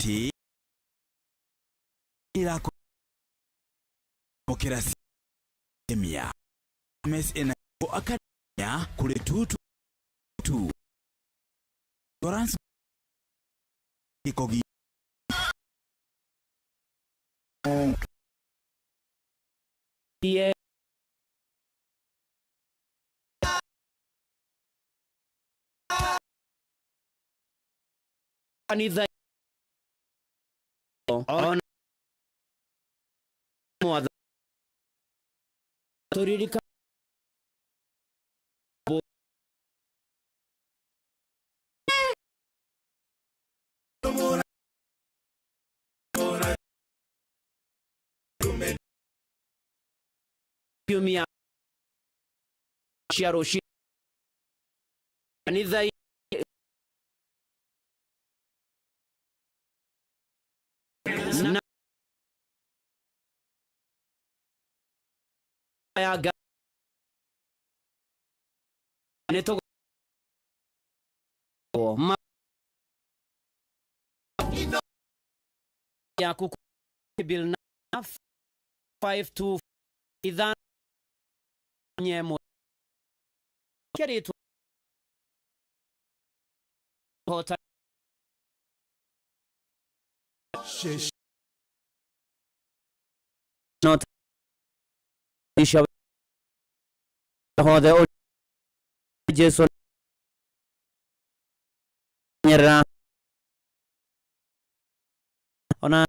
Atĩ ĩrakũmũkĩra mia mes ena akademia kũrĩ 222 Florence Gĩkogi. Ye kanitha ona mwatha tũririka. Kiumia cia rũciũ kanitha na ya Ngai nĩ tũ ma yaku bill na 52 ithano nyemwe keritwo hota. No isha hothe Jesu nyerera ona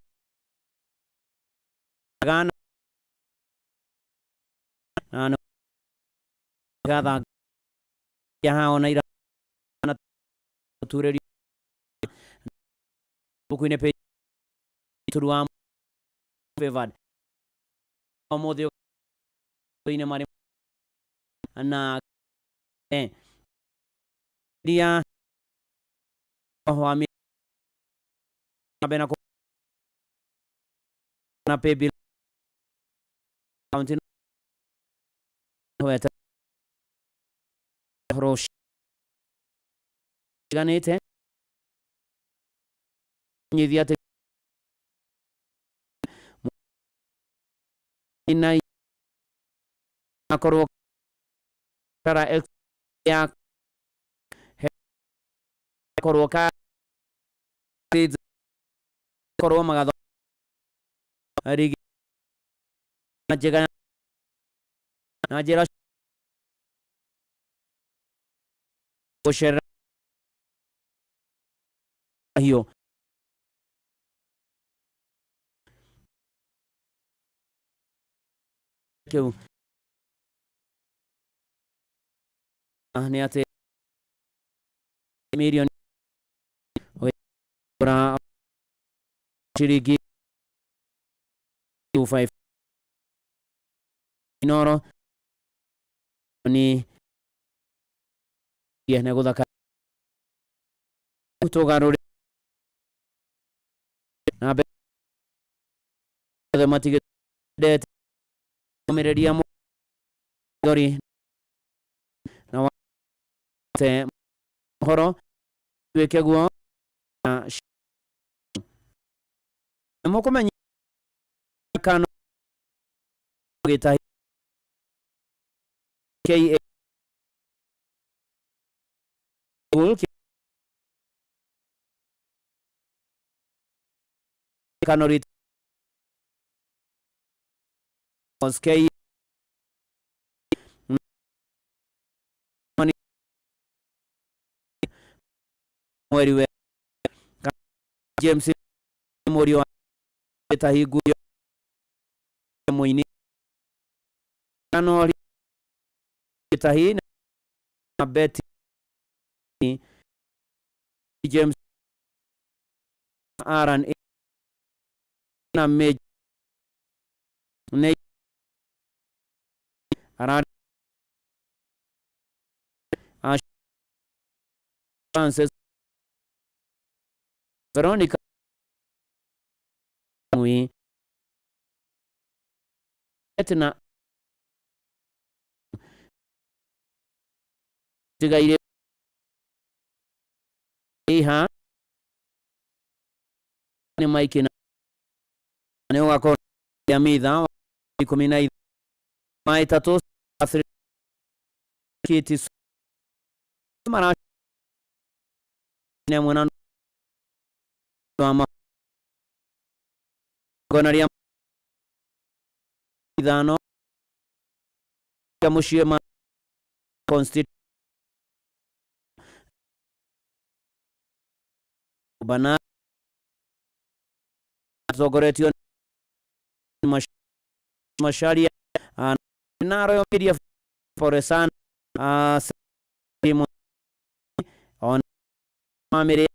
gana na gatha ya ona ira na tureri buku-inĩ page turu wa favored ũmũthĩ inĩ marĩ na ria wa mi na na pay bill county weta horo ciganĩte nyithia atĩ na akorwo tara X ya korwo ka korwo magatho rigi na njega na njĩra gũcerera hiũ kĩu nĩ atĩ mirioni ũgĩgũra ciringi 25 inoro ni nĩ gũthaka tũgarũre na mbere matigĩte ũmĩrĩria mũthori na wate mohoro tuĩke guo na nĩmũkũmenya kano gĩtahi K A kano rit K mweri we James mũriũ wa Gĩtahi Nguyo mũini Kanori Gĩtahi na Betty James Aaron na Major nĩ ararĩ Francis Veronica Ngui Etna tigaire iha. Nĩ Mike na nĩ ũgakorwo ya mitha 15 ma 3 kiti mara ne mwana wa gonaria 5 ya muciĩ ma constitution bana tongoretio Macharia na Royal Media Foresan on family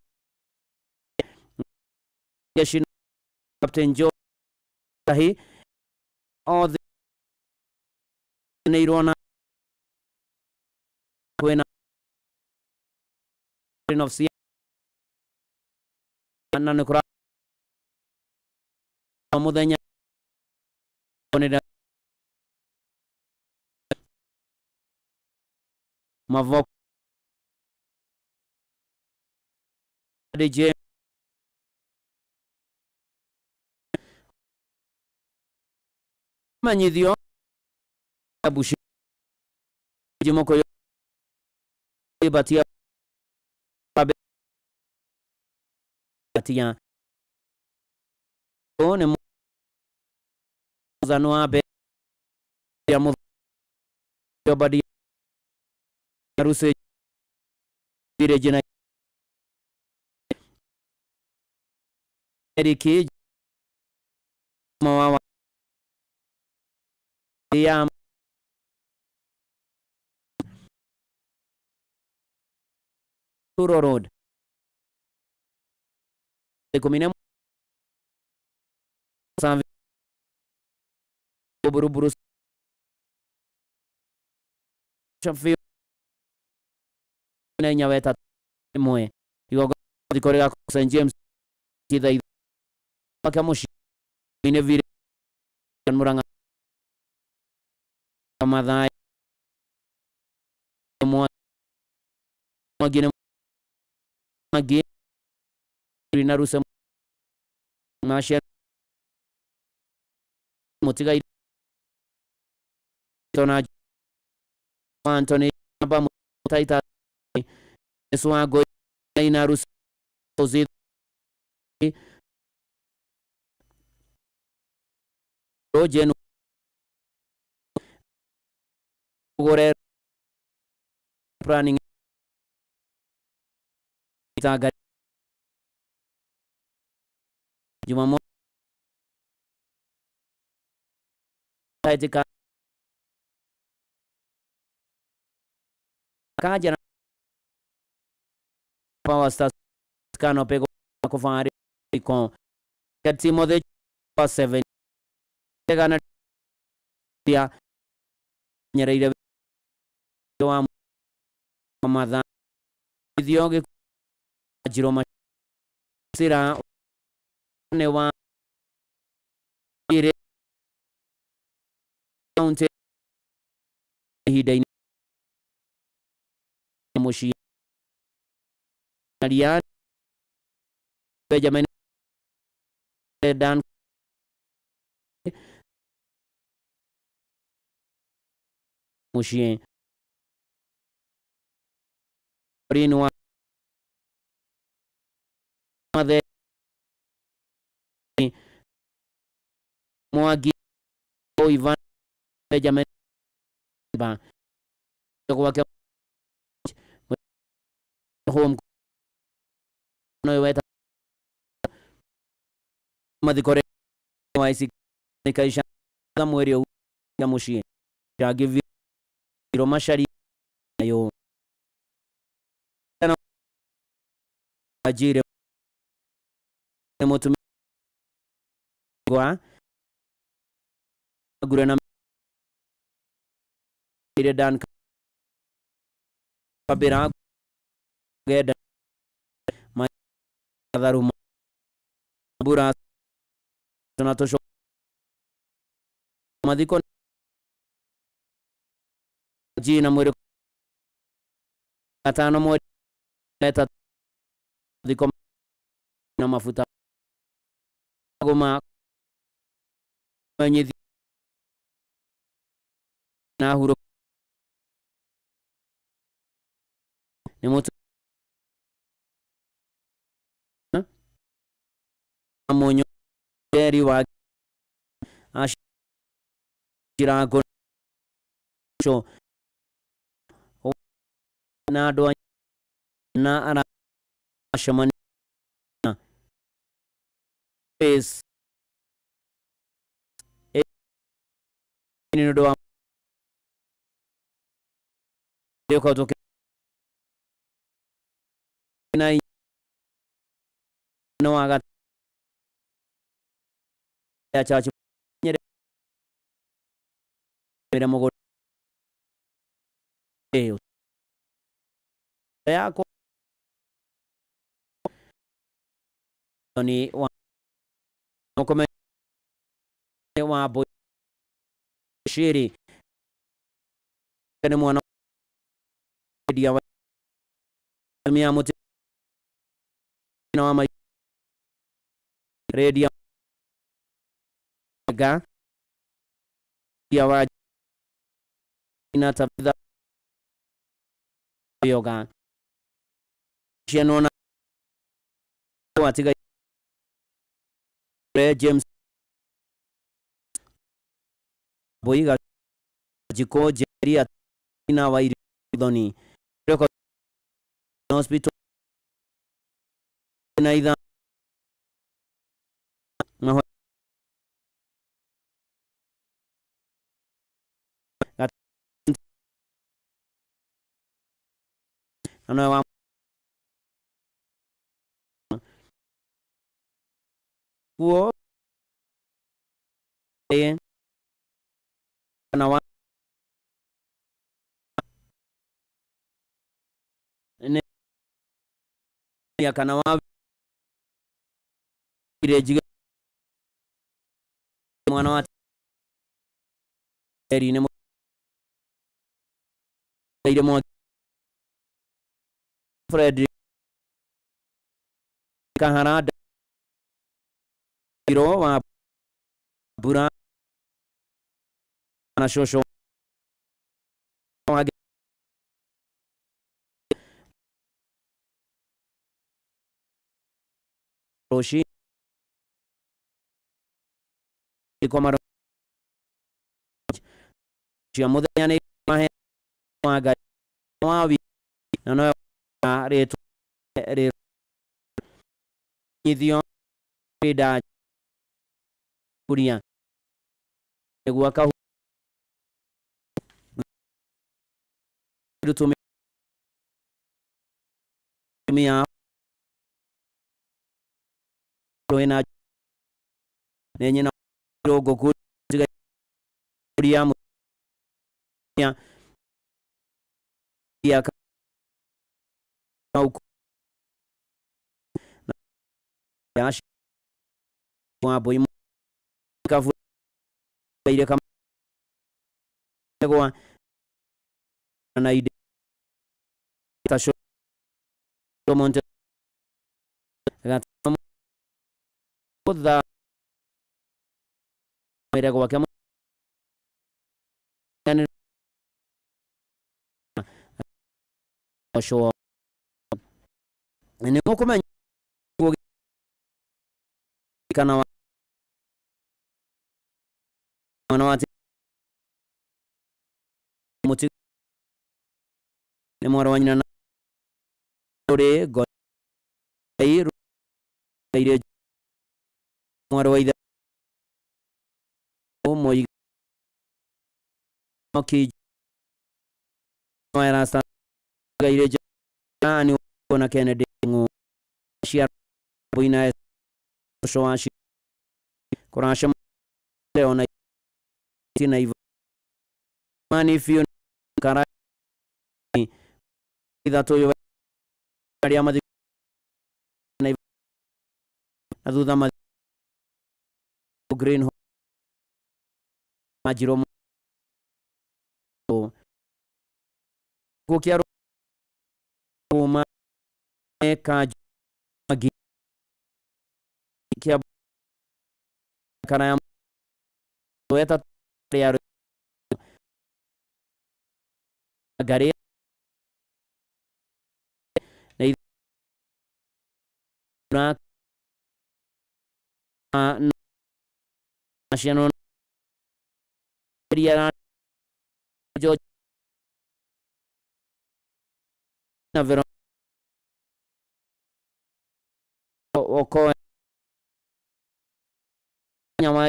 Captain Joe Tahi othe nĩirona kwĩna of na nĩ kũra mũthenya mavoko DJ manyithio bushi jimoko batia batia ne muzano wa be ya mu badi ruse dire jina Eriki mawawa ya Turo Road 11 Buruburu Shafi na inya weta imwe igogo thikorega St James titha ithaka muciĩ-inĩ vile Murang'a Mathai Mwangi Mwangi na Ruse Macia Mutigai Tona Anthony Namba Mutaita Swago ina Ruse Ozi Rojen Gore Planning Itaga Jumamosi Kaja na Power Stars kano pego kufari kon Timothy 7 gana ya nyereire wa matha ithio njiro macira ne wa ire kaunti ihinda-inĩ mũciĩ ria Benjamin Dan mũciĩ wa Mathe Mwangi Ivan Benjamin ba gwake home no weta mathikore wa ici kaisha mweri ya muciĩ chagiviro mashari yo ajire mutumia gwa gure na Dan Kabira geda matharu mbura tunatosho mathiko jina mweri gatano mweri thiko na mafuta. Goma menyithi na huro nĩ mũtu munyo eri wa ashirango cho na andũ na aracemania nĩ ũndũ wa na no waga ya chachi nyere mugo yako ni wa mukome wa Bushiri ni mwana dia wa muti na wa redia ga ya wa na tabitha yoga cianona watiga James Boiga Jiko Jeria na wa Thoni Hospital na itha na wa kuo na wa ne ya kana wa irejiga mwana wa eri ne ire mo Fred Kahara iro wa bura na shosho wa roshi komaro cia muthenya nĩ mahe wa Ngai wa wi na no rĩtwa rĩnyithio rĩnda kuria nĩguo kahu tumia rwĩna nĩ nyina rũngũku tiga ya ya ya wa boy kavu ile kama kwa na ide tasho monte gatha mera kwa kama sho ni mukumenya kana wa mwana wa muti nĩ mwarĩ wa nyina na rĩ ngoi ire mwarĩ wa ithe moi ki rasta ire jani na Kennedy ng'u cia boina sho wa kurasha leo na tina ivo mani fio kara ithatu yo aria mathi na thutha mathi green majiro gukia kuma ka magi kia Kana ya weta ya ngari na na National ria George na Vero oko nyama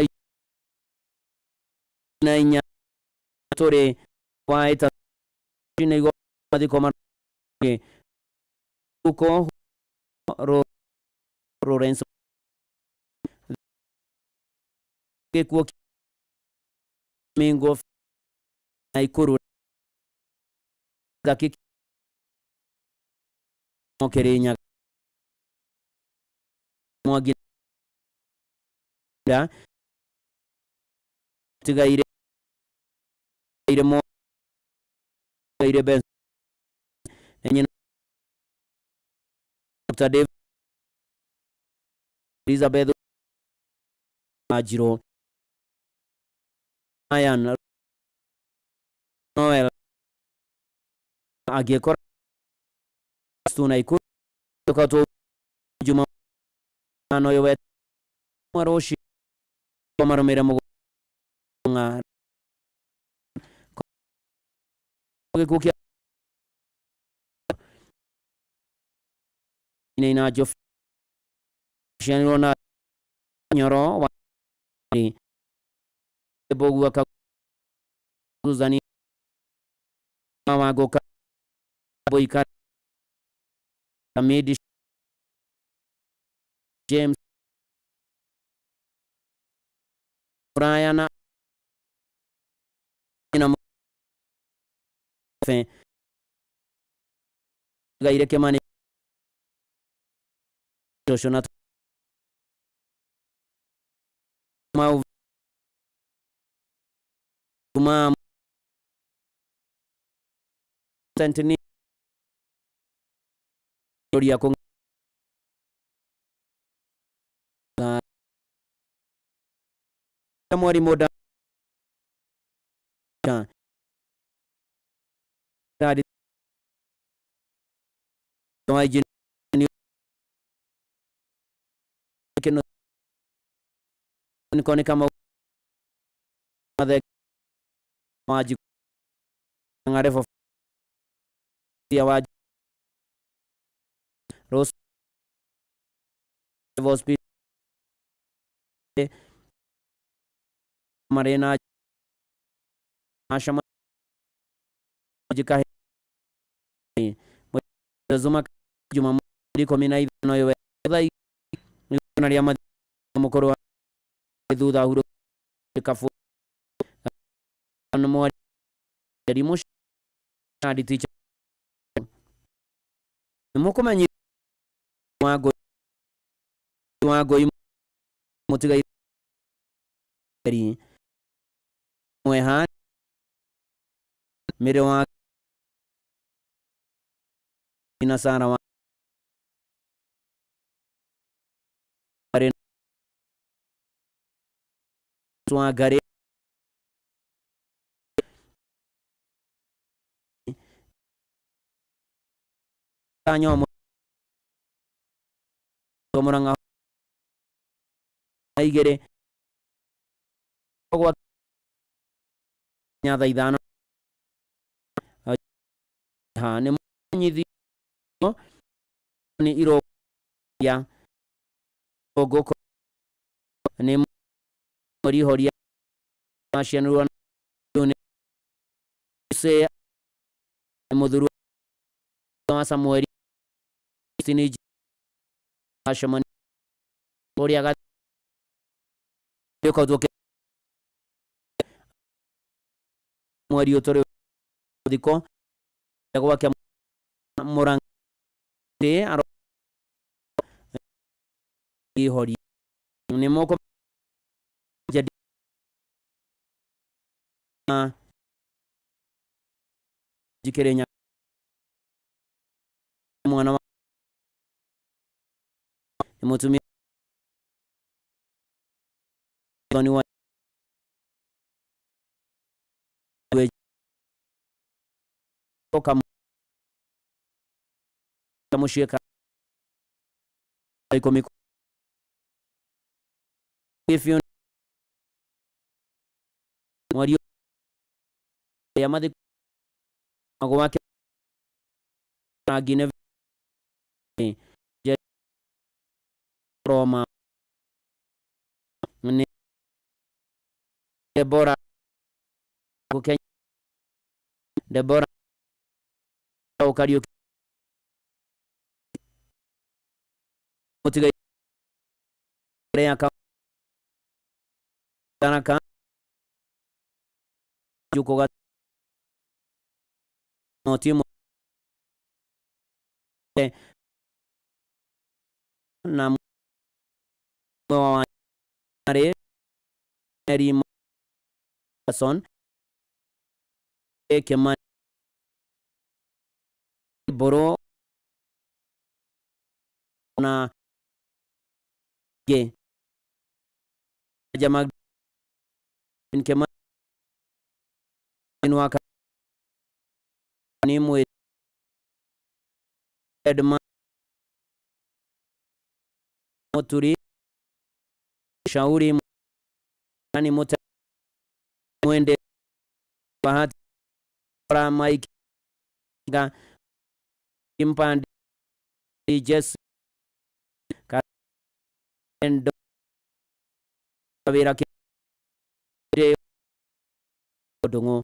na inya tore wa ita ni go mathiko ma uko ro Lorenzo gĩkuũ Mingo Naikuru Gaki Kirinyaga Mwangi tigaire ire mo ire Ben nyina Dr. David Elizabeth Majiro Ryan Noel agĩkora Naikuru tukatwo juma no yowe mwaroshi marumire mugunga gĩkuũ kĩa ina Geoff cianirwo na Nyoro wa Mbũgua Susan Wangũka Boika Kamidi James Brian na Fe Gaire Kimani Joshua na Mau Juma Santini Gloria con mwari muda dadi nikone kama maji ngarefu ya waji Rose Marena Ashama jika Zuma Juma ikumi na ithano yowe thaa na ria mukuru thutha huru kafu mwarimu teacher mukumenyi Wangũi mutigairi mweha mĩrĩ wa na Sara wa Wangari kanyo Murang'a igĩrĩ gwa thaa ithano ha nĩ mũnyithio nĩ iroya ngũkũ nĩ mũrihoria cianirwo nĩ mũthuru wa Samueli ni Shemani ũrĩa mweri ũtũrĩ thiko gwake Murang'a ihori nĩ moko Kĩrĩnyaga mwana wa nĩ mũtumia Thoni wa muciĩ ka ikũmi mwario ya mathiko gwake rangi nĩ Roma nĩ Debora Kenya Debora Kariuki Mutiga Tanaka Juko ga Noti na wa Mary Mason Kimani Boro na Ge Jama Kimani waka ni mwe Edma Muturi Shauri ni Muta Mwende Bahati Mike ga Impande Jesse Kendo Wira Kire Odongo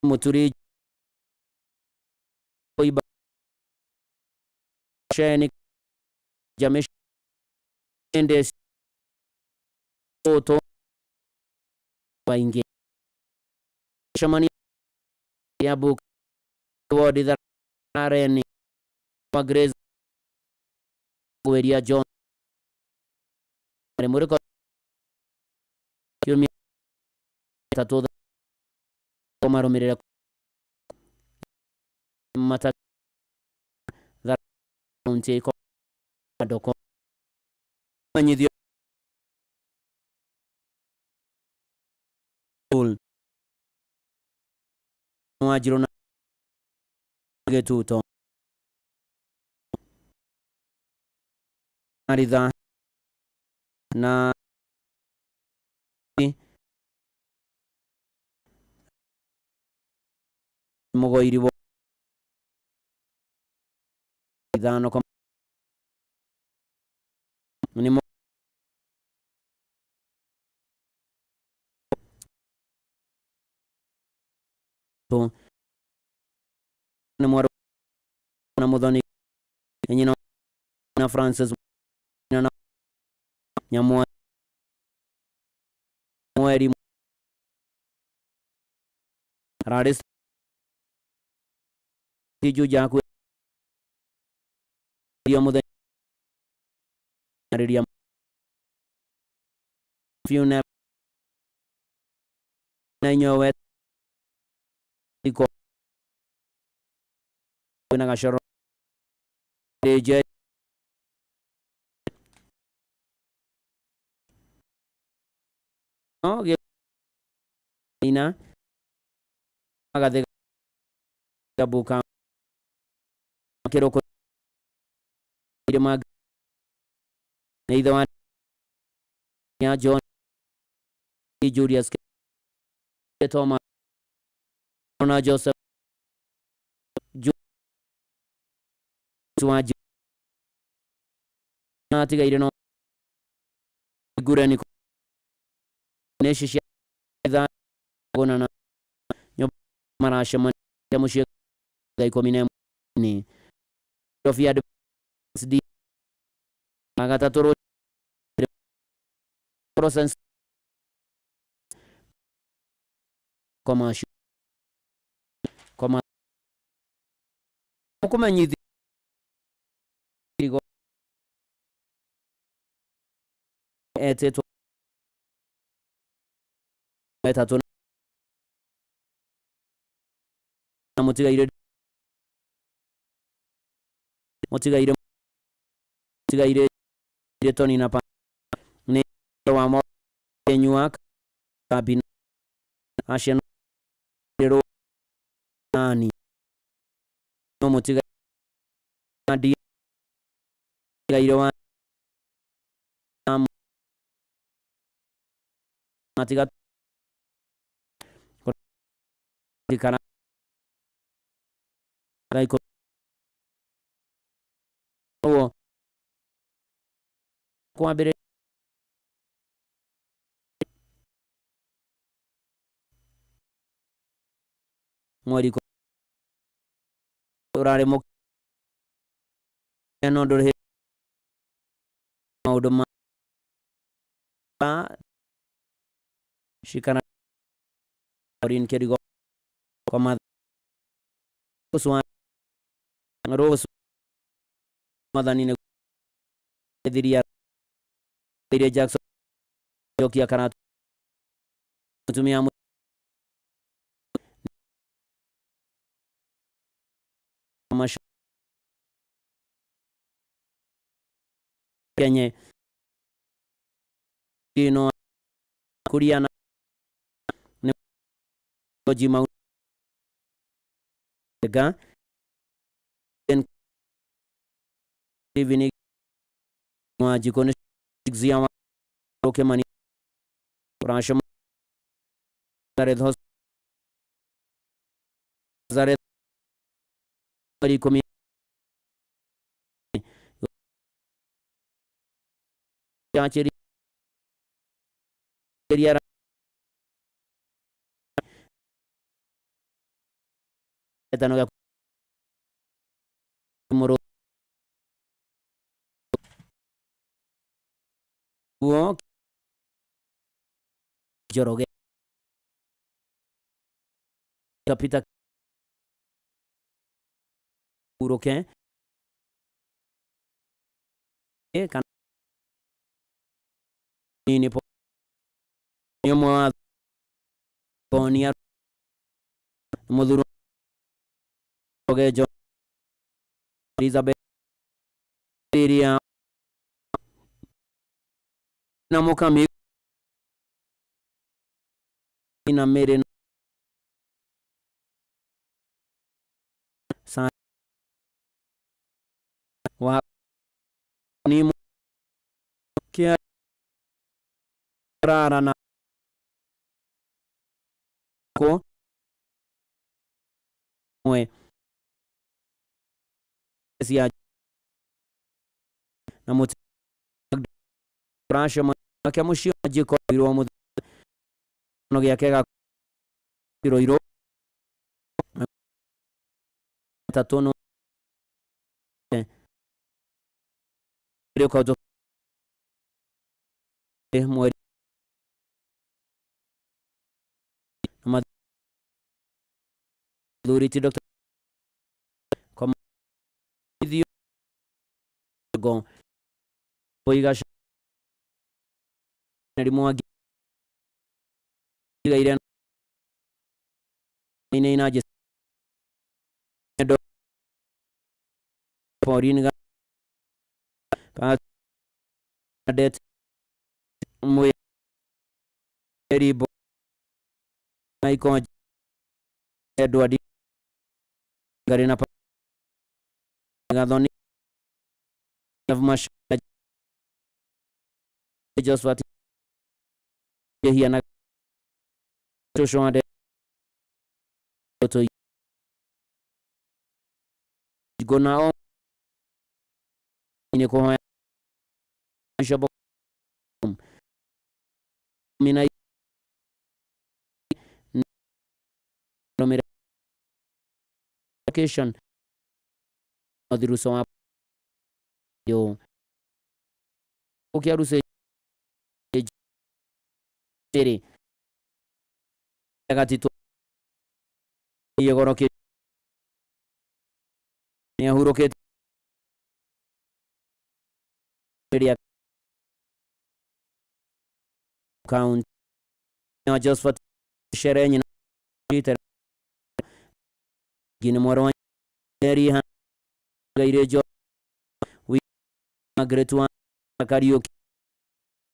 Muturi Iba Sheni Jamesh Endes Oto Wainge Shamani Yabu Wodi Areni Magrez Gweria John Muriko Kiumia tatu marumirira mata kaunti doko manyithio Wanjiru na Gĩtuto Maritha na Mũgoiri ithano nĩ nĩ mwarĩ na Muthoni nyina na Francis na Nyamwa Mweri Radis Juja kwerio muthenya rĩria funeral na nyowe iko na gacoro DJ no ina agathe gabuka kiroko irima nĩ ithe wa ya John Julius Thomas na Joseph wa na atigaire no ngurani nĩ cia ithano na nyũmba maracemania mũciĩ thaa ikũmi na ĩmwe nĩ D agatatũ process commercial koma kũmenyithio etĩtwo ĩtatũ na mũtigaire mũtigaire mũtigaire Tony na nĩ Wa Mo Kenyua Kabina aciana nani no mutiga ndi gaire wa matiga kana raiko wo kwambĩrĩria mweri ũrarĩ mũkeno ndũrĩ maũndũ ma shikana Maureen Kerigo kwa Rose Mwathani nĩ thiria Jackson Jokia Karatu mutumia Kenye ino kuriana nĩ Jima ga Stephen Wanjikũ nĩ Zia Kimani Rashom Nazareth ikũmi ria ĩtano gĩa mũrũ guo Njoroge Peter Uroke kana nini po nĩ ũmwe wa Thonia mũthuri Njoroge Elizabeth Iria na Mukami na Mary sa wa ni kia rara na ko mwe cia na muti rasha make mucio jiko irwo muthano giake ga iro tatu no rĩu mweri mathuri ti Dr. Go Boiga Mwangi gaire ina Pauline det mweri Michael Edward Garina Gathoni Josephat Jehia na Joshua de Gona ni kuhoya Bishop mina location thiruso yo ukiaruse tere gatito yegoro ki ni ahuruke ria count na Josephat Sherenyi na Peter gine mwarwa eri gaire jo wi Margaret wa Kariuki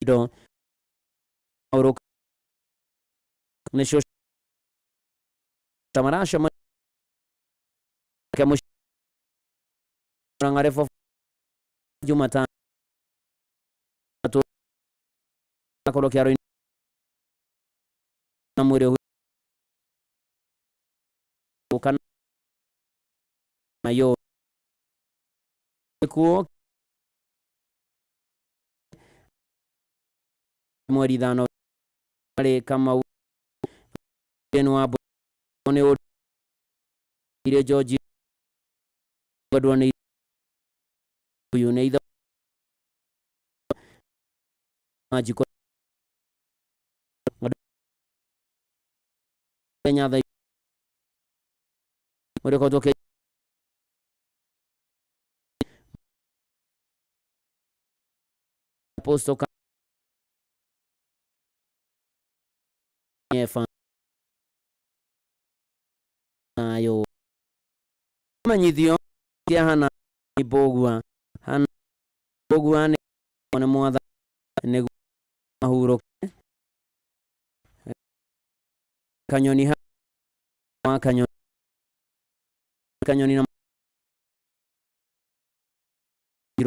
do Uruka nĩcio tamarasha Murang'are Jumatatu akorwo kĩaro na mwĩrĩ kana yo gĩkuũ mweri 5 arĩ Kamau wa nĩ ũrire George gwendwo nĩ uyu nĩ ithe Wanjikũ Kenya thaa ũrĩkoretwo Apostle Kanyefa nayo menyithio kia hana Mbũgua hana Mbũgua nĩ mwatha nĩguo mahurũke Kanyoni wa Kanyoni Kanyoni na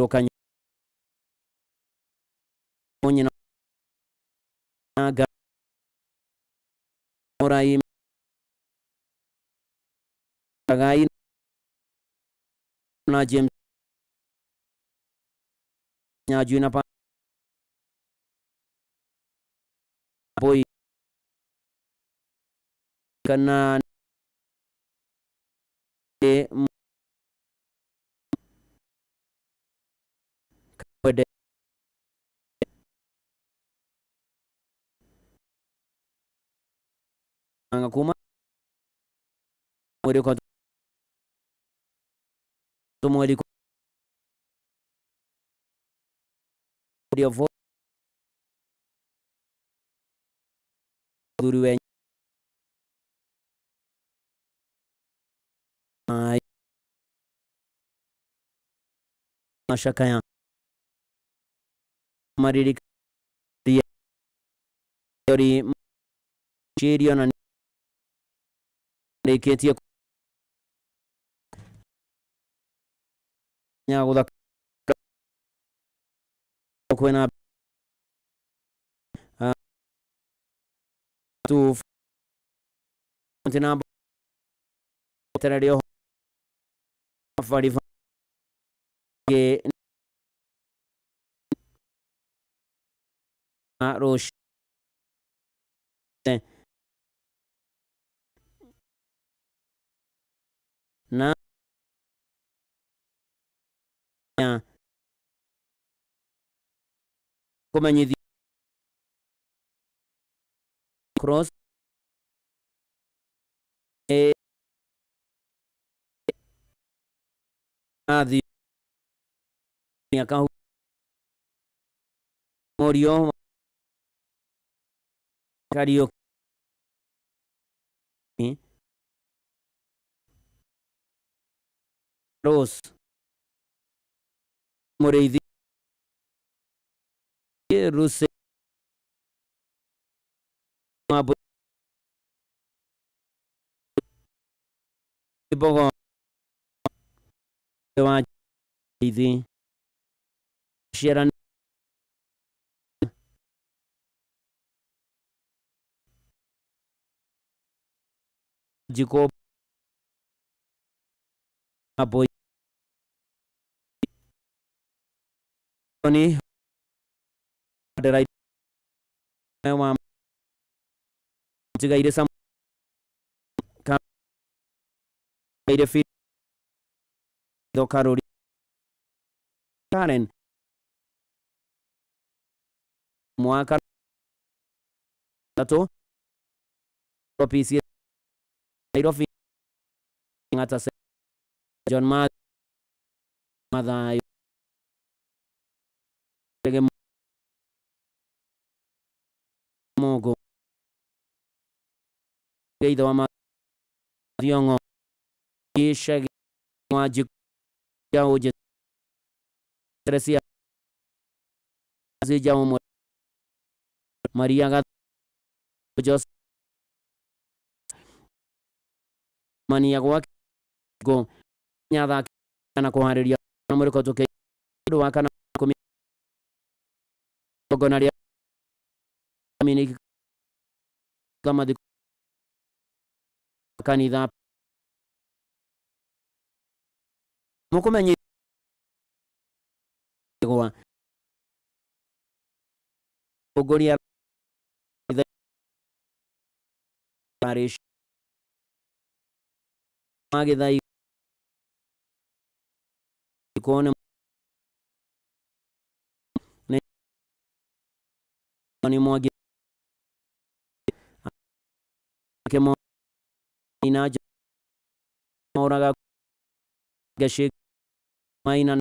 Kanyoni nyina ga Murai Gai na James Nyajui na Boy kana Kwede kuma mweri kwa mweri thuri we mashaka maririka shirio na rĩkĩtie nya gũthaka kwĩna tu namba tererio bari ge na rosh na kũmenyithio cross athi Morio Kariuki Rose Mũrĩithi Ruse Mbogo wa Ithi Ciara Jiko Boy Tony wa Tigaire Sam Kaire Fido Karori Karen Mwaka Tatu PC Nairobi Ngata John Mathayo Mogo Geitho wa Thiong'o Gĩcagi Wanjikũ Njaũ Teresia Njaũ Maria Joseph mania gwake go nyatha na kuhariria muriko tuke wa kana 10 gona ria miniki kama kanitha mukumenyi gwa ugoria parish magithai kuone ni mwagi kemo ina oraga gashi maina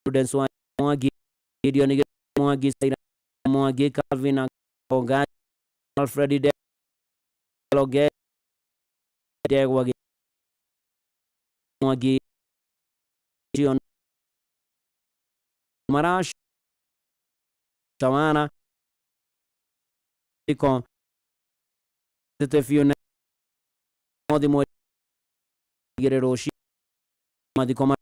students wa mwagi Gideon mwagi Saira mwagi Calvin Oga Alfred de Loge Degwa mwagi Gion Marash Tawana iko tete modi mo igere roshi mathiko ma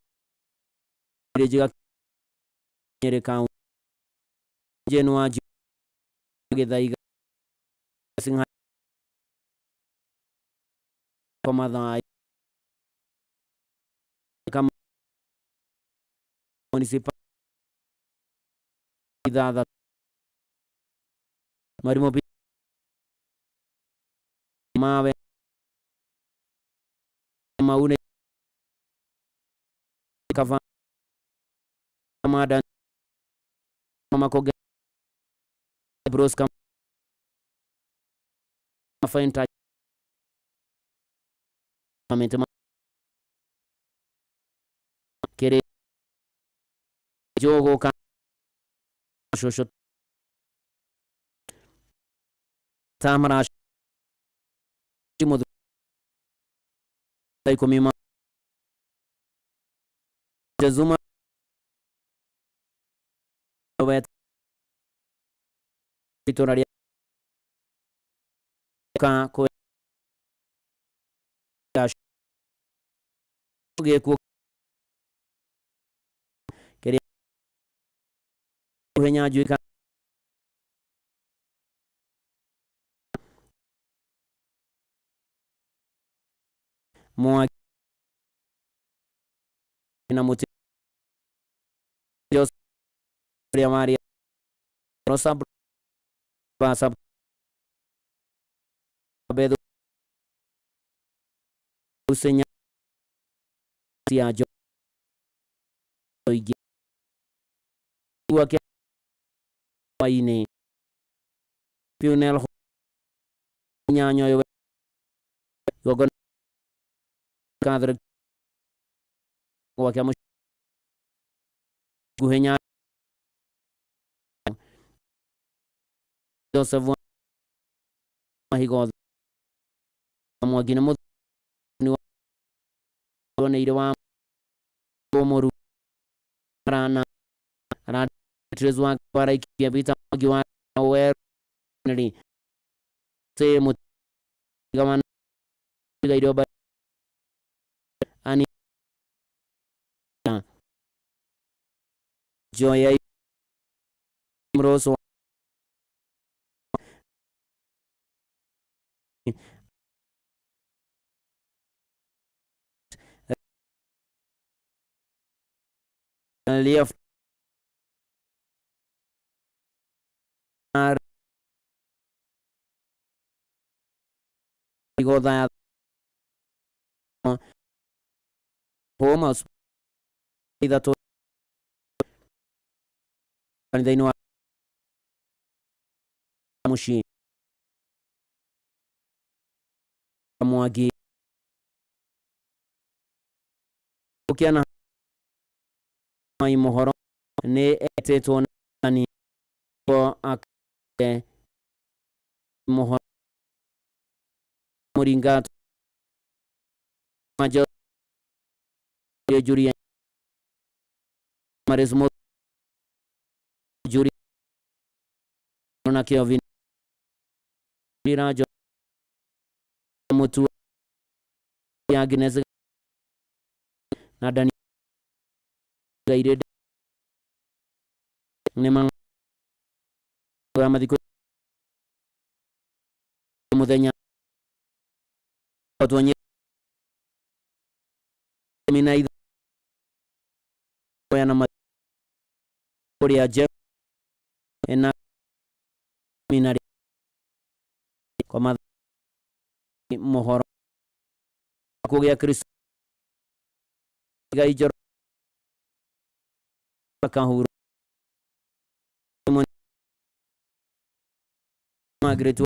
Nyeri County Jenwa Githaiga Singha Komathaa kama municipal ithathatũ Mwarimo mawe maune kava mada makoge bros kama fine kere jogo ka shosho tamara shimo ikumi ma jazuma wet itũra rĩa ka kwe gĩkuũ kĩrĩa Nyanjui Mwangi na mũtĩ ũrĩa warĩ Rosa Basa Bedo Usenya cia Joigi gwake hwainĩ Funeral nyanya ũyũ igongona Catholic gwake nguhĩ Joseph Mahigo Mwangi nĩ mũthoni woneire wa mũru rana Trace wa Paraikia Peter Mwangi wa Werri se mutigaman irio ani Joy Mroso left Goda Homas ithatũ kanitha-inĩ wa mũciĩ Mwangi ũkĩana mai mohoro nĩ etĩtwo nani ake mohoro Muringa Majo Juria Maresmo Juri na Kevin Rajo Agnes na Daniel Gaire nĩ mathiko muthenya twonye mina na kuria je na mina kwa mohoro kugia Kristo gai joro kahuru Margaret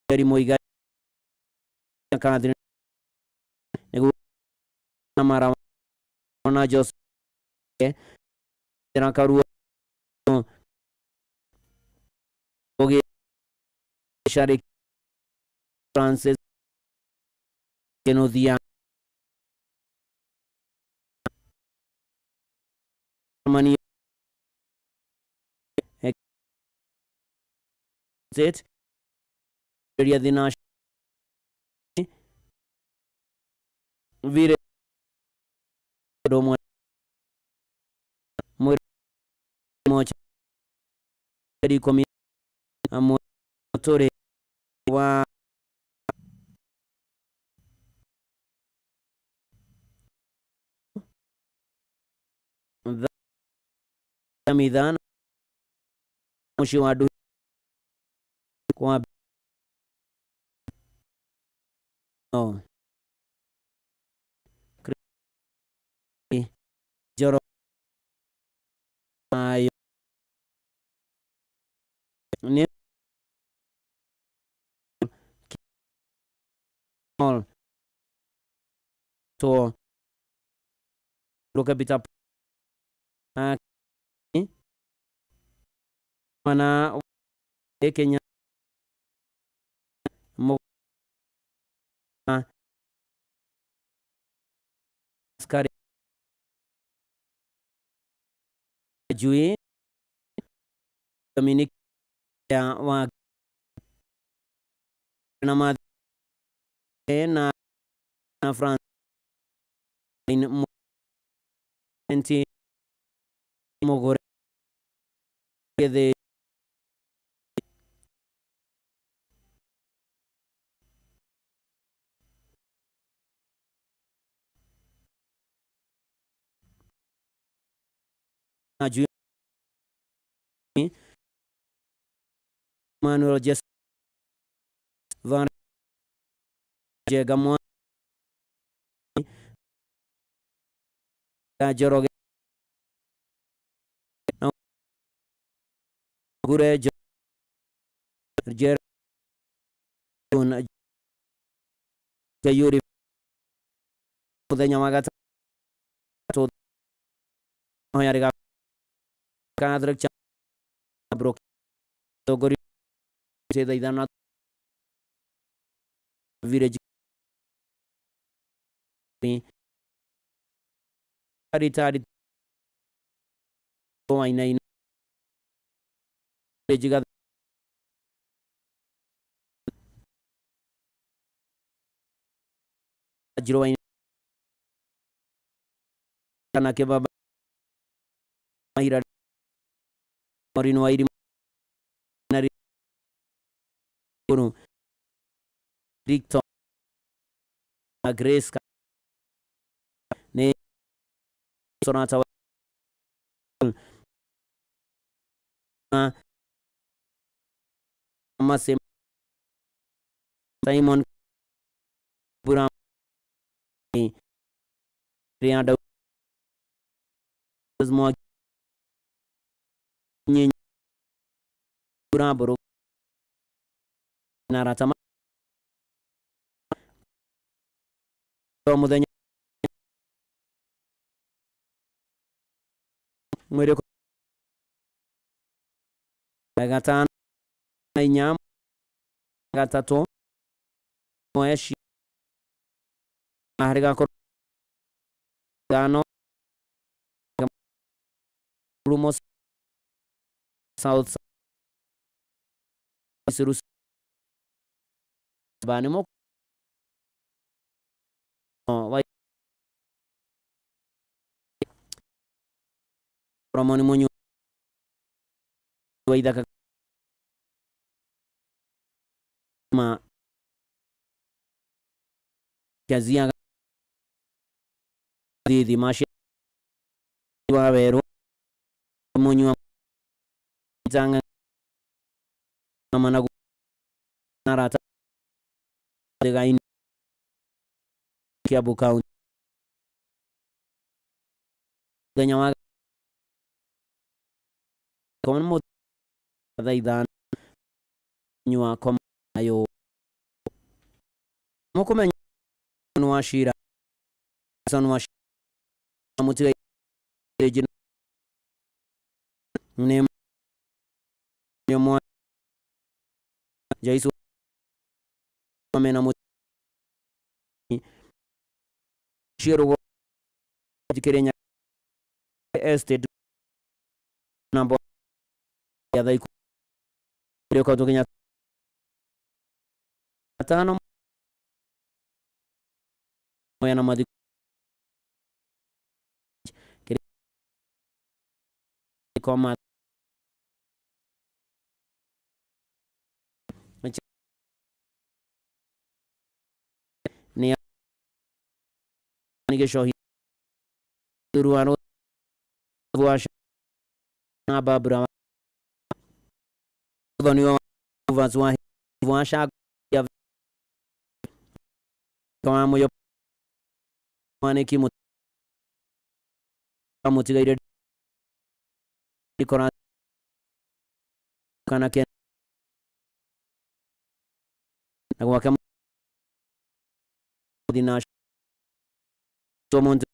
Mary Muigai Catherine nĩguo na mara na Joseph na Karuo Oge Sharik Francis Kenodia Mani Exit area Dinash Vire Domo Mocha Komi Amotore wa Midhana Mushi wa kwa no Joro ayo ni all to lokapita mana Kenya mo askari jui Dominic ya wa na ma na na France in mo mogore de jui Manuel Jes Van Jega Njoroge na Gure Jer Yuri muthenya wa gatatu hoya riga Catholic Bro Togori thaithana village retired Wainaina village Jiro Wainaina kebaba Mahira Morino Wairi Guru Victor Grace ne Sonata Mase Simon Pura Riada Pura Buru Naratama muthenya mweri gatano inya gatatu mweshi harĩ gakorwo ithano Rumo South Saba nĩmo. Wa Romoni Munyu wa ithaka ma kiazia thithi macia wa weru Munyu tanga managu narata Gaini Kiambu County muthenya wa thaa 5 nyua komayo mukumenya wa shira son wa mutiga ne mwa jaisu mena shirugo Kirenya Estate namba ya thaa 10 kinya 5 moya na mathi koma ni gĩcohi rwa rwa Barbara thoni wa wa wa wa moyo mwaniki mutigaire ikora kana ke na gwake thina muntu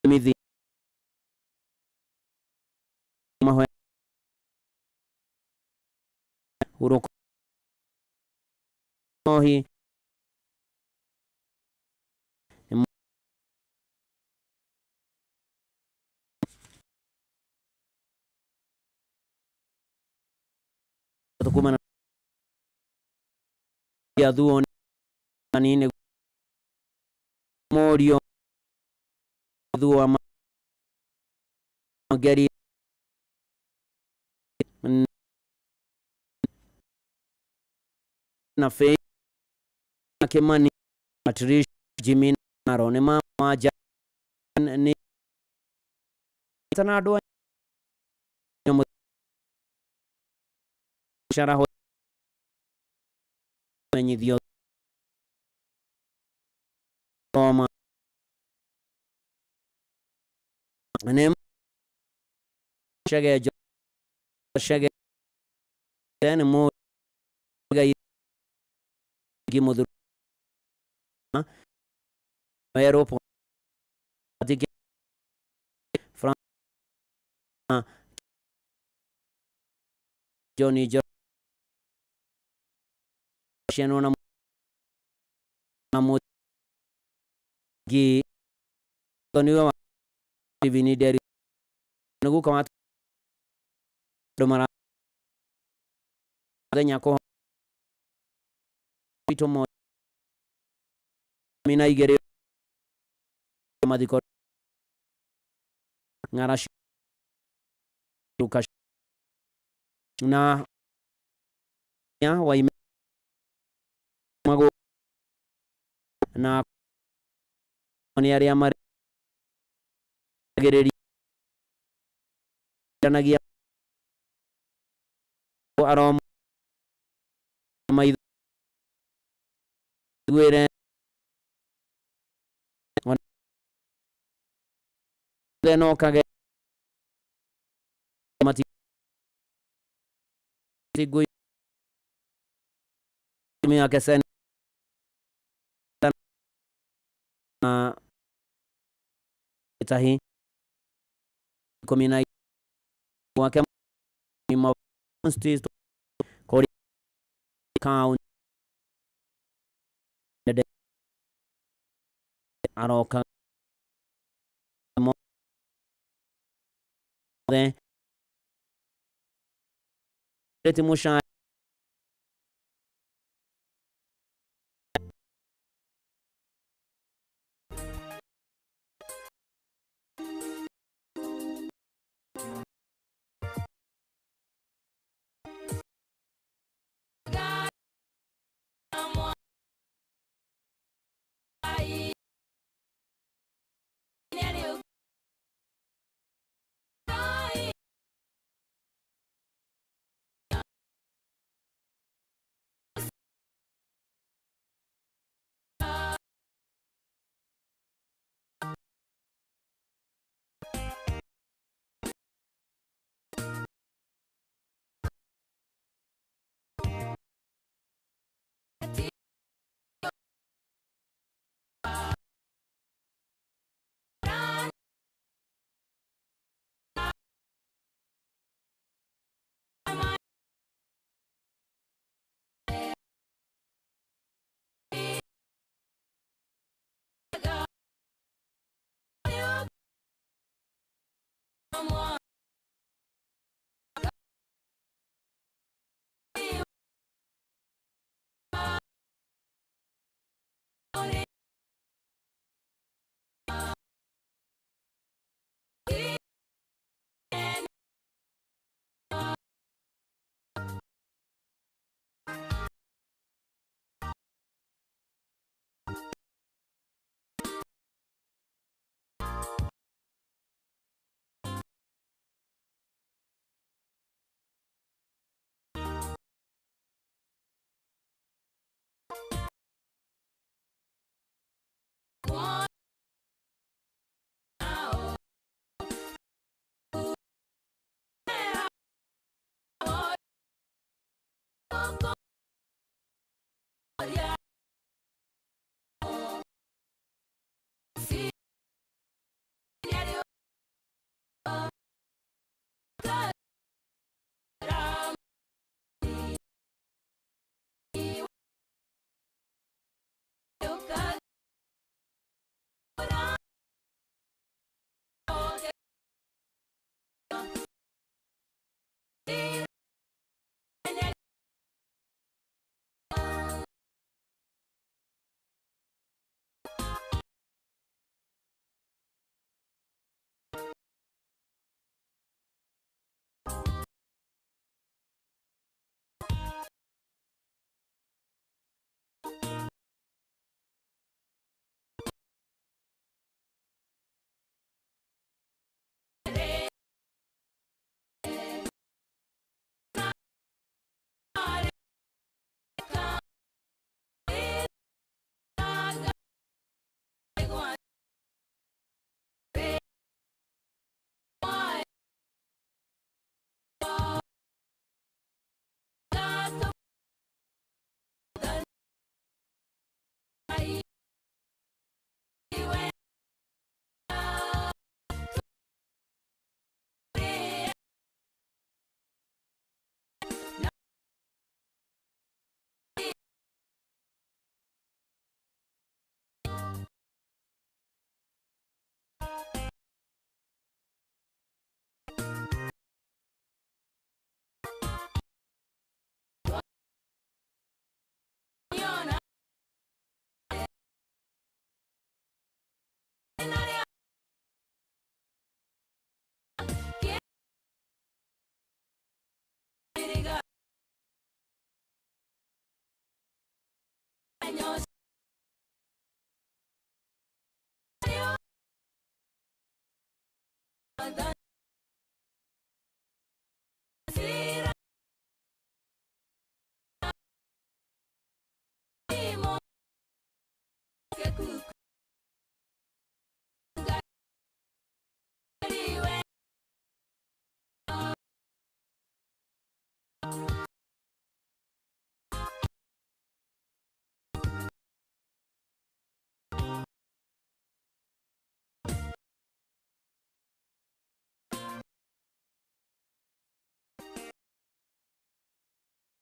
mithi mahoya uroko hi kumana ya thuo nini morio thuo mageri na Faith Kimani Patricia Jimmy Naro ni mama ni tana andũ a menyithio thoma nĩ Chege Chege nĩ mũigai mũthuru werũ Fran Johnny cianwo na mũgi thoniwe wa Stephen Nderi nĩ guka wa andũ mara mũthenya kũ witũ 12 mathiko ng'ara ruka na ya waime mago na nĩ arĩa marĩgĩrĩria aromaiguĩre no kage matigui yake sen na tahi 11 wake kori aroka mothe musha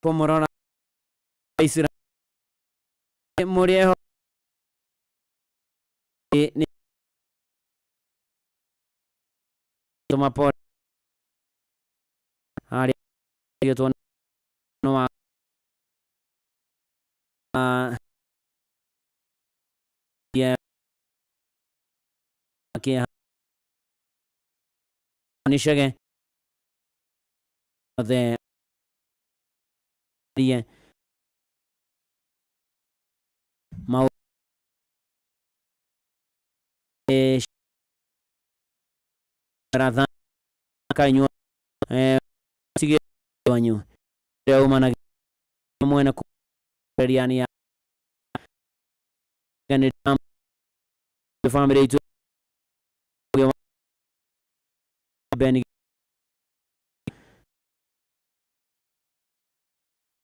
Kũmũrora Isiraeli mũrĩ eho nĩ tũma pole harĩa tuona wa kĩeha nĩcege othe rie mau ratha inyuĩ tige wanyu uma na mwene kũrĩania family itu Ben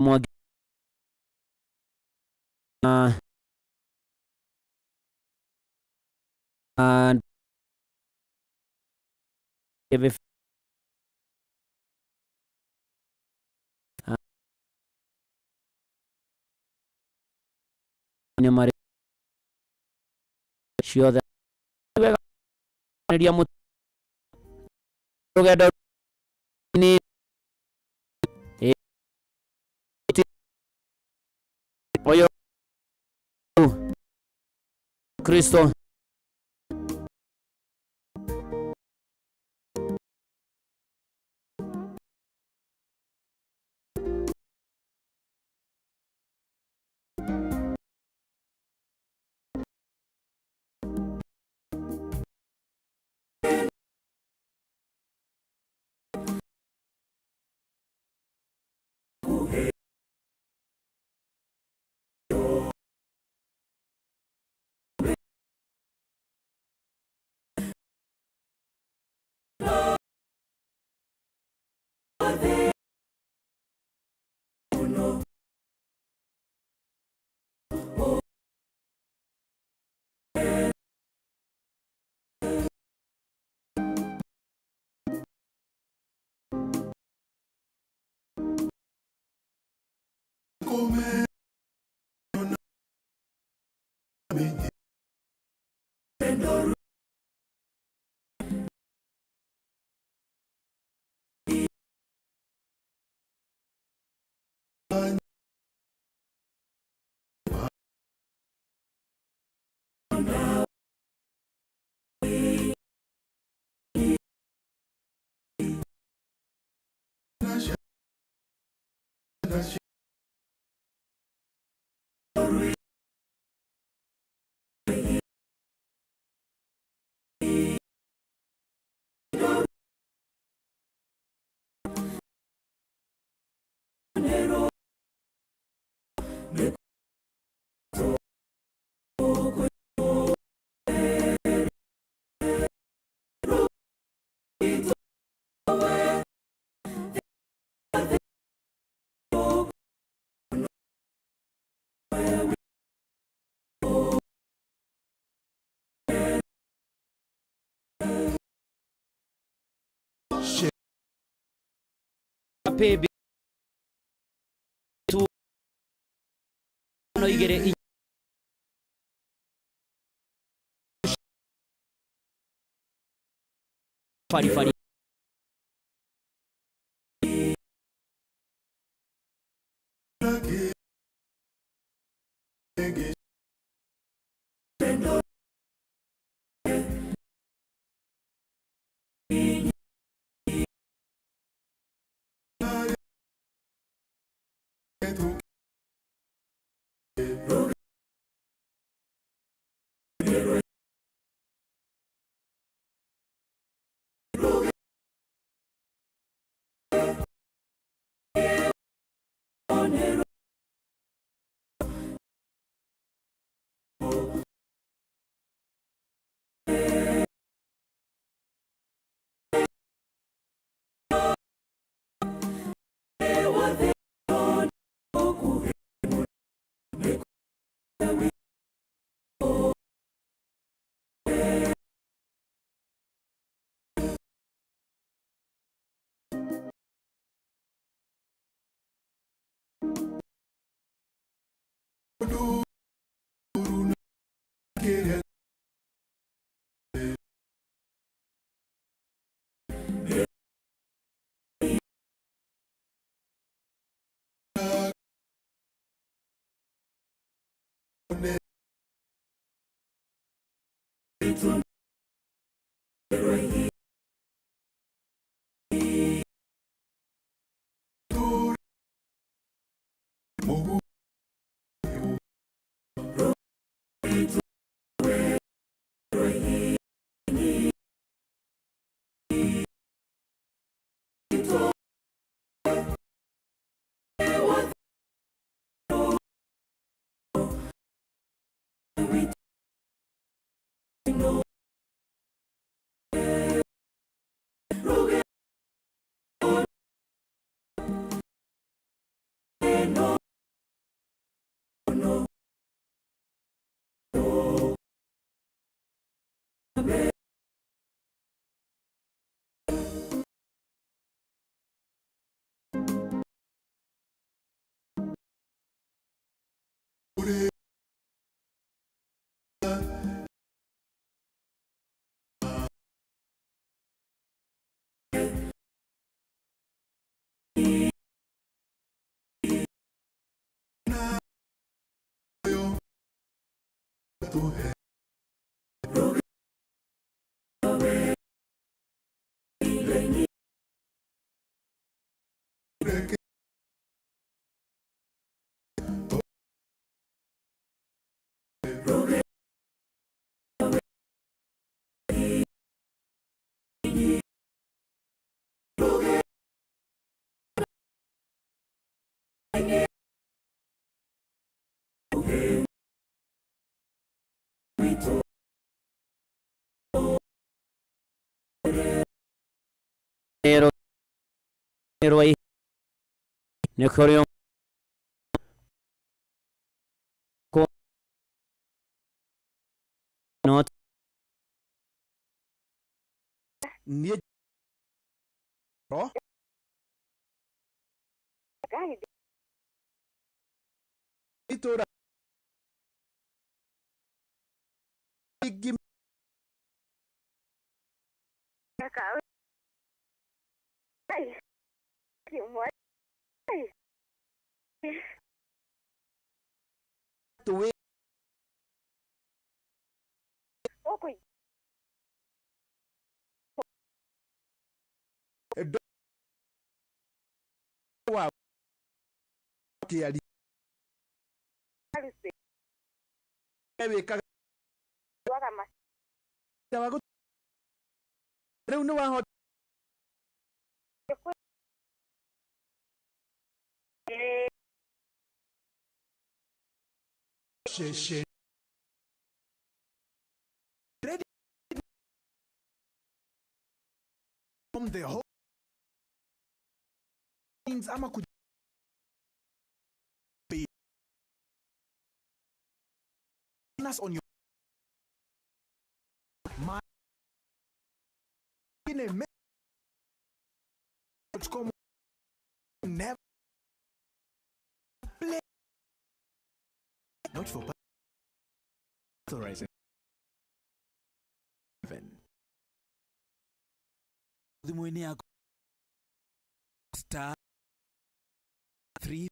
Mwangi nĩ marĩ ciothe rũgendo nĩ ũyũ Kristo pay tu no igere fari fari Not niä ro itå ingĩ tå wa kä ari wä kaga rä u nä wahota Ready from the whole ama ku us on your my com never play not for authorized thimå-inä yaku star 3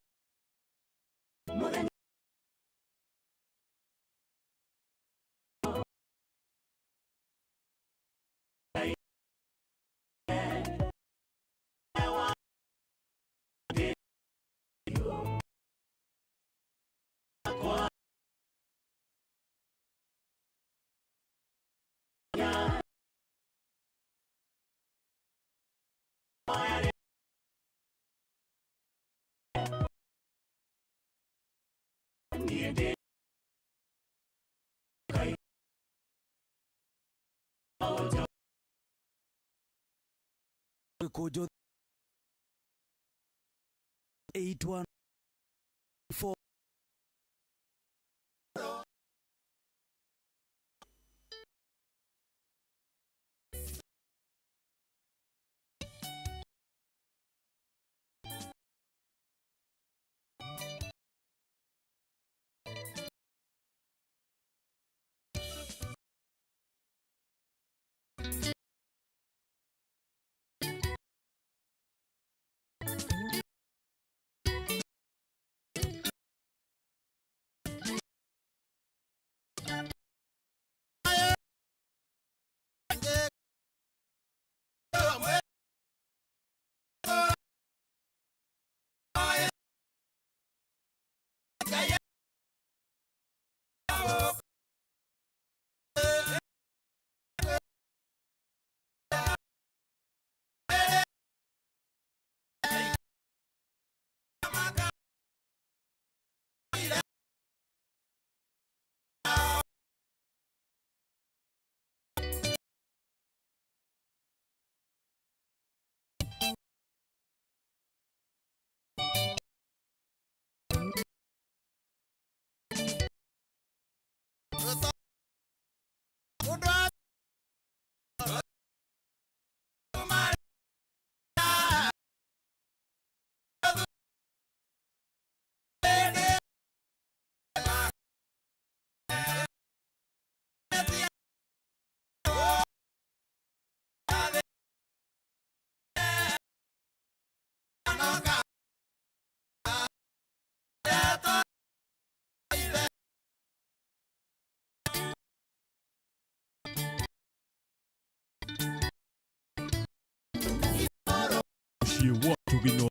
gĩkũnjo 814. Mũciĩ wa Tugino.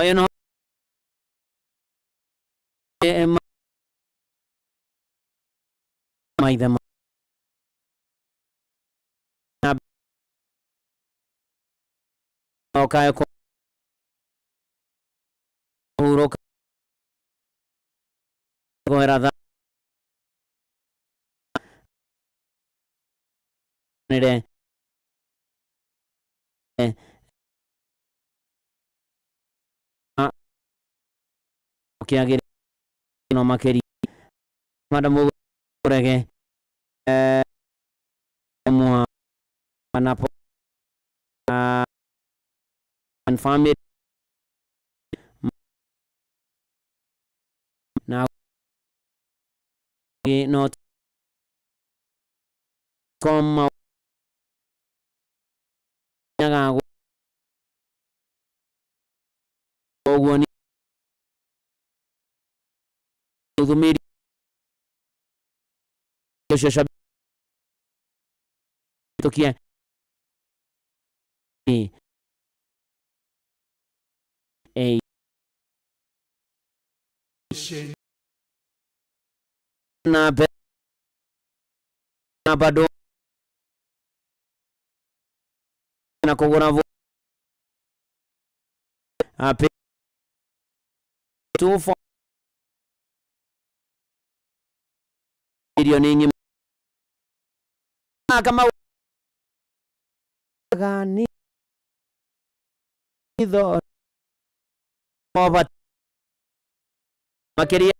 Ĩno maithe okae kũhurũka kwĩra nire kĩagĩrĩire no makĩria madamu rege mwana and family na no koma nyaga ũguo nĩ ũthumĩri ũcio tukia A na B na bado na kũgũra a P 2 4 milioni ng'ima. Kama gani itho makiria